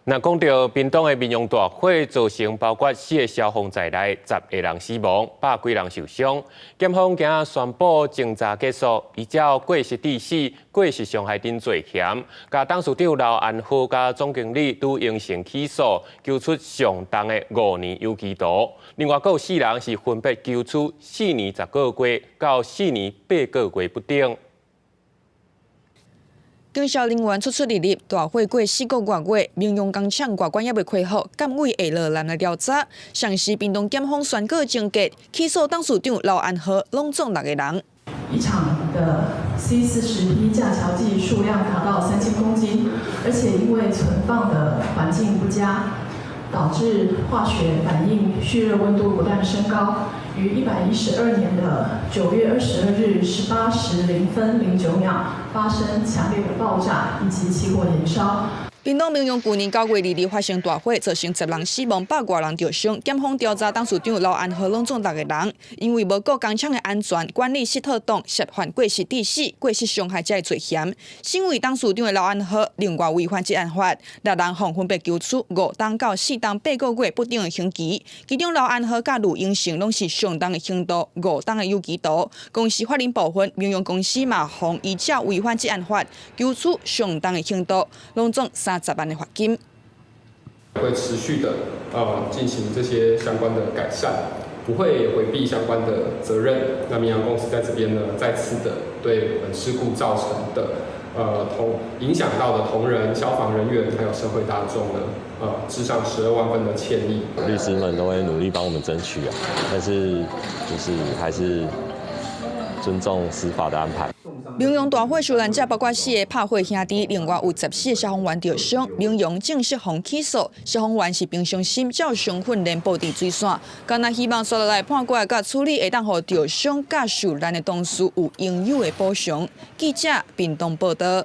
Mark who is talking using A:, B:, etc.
A: 那講到屏東的民用大火，造成包括四个消防在內10個人死亡，百幾人受傷。檢方今仔宣布偵查結束，依照過失致死、過失傷害等罪嫌，共董事長劉安浩佮總經理呂英成起訴，求處上重的5年有期徒。另外，閣有四人是分別求處4年10個月到4年8個月不等。
B: 警消人員出出入入，大火過4個外月，民用工廠外觀猶未恢復，監委會落來來調查。上時屏東檢方宣告終結，起訴董事長劉安浩，攏總六個人。
C: 一廠的 C40P 架橋劑數量達到3000公斤，而且因為存放的環境不佳，導致化學反應蓄熱溫度不斷升高。於112年的9月22日18時0分09秒發生強烈的爆炸以及起火延燒。
B: 屏東民用舊年9月22日發生大火，造成10人死亡，百外人著傷。檢方調查董事長劉安浩攏總六個人，因為無顧工廠的安全管理失妥當，涉犯過失致死、過失傷害這个罪嫌。身為董事長的劉安浩，另外違反職安法，六人予分別求處5冬到4冬8個月不等的刑期。其中劉安浩佮呂英成攏是上重的刑度，5冬的有期徒。公司法人部分，民用公司嘛予依照違反職安法，求處上重的刑度，攏總30萬的罰金。
D: 會持續的進行這些相關的改善，不會迴避相關的責任。那明陽公司在這邊呢，再次的對本事故造成的同影響到的同仁、消防人員還有社會大眾呢，致上12萬分的歉意。
E: 律師們都會努力幫我們爭取啊，但是就是還是尊重司法的安排。
B: 民用大火受難者包括四个拍火兄弟，另外有14个消防員著傷。民用正式予起訴，消防員是平常心照常訓練布置水線，干焦希望紲落來判決佮處理會當予著傷佮受難的同事有應有的補償。記者屏東報道。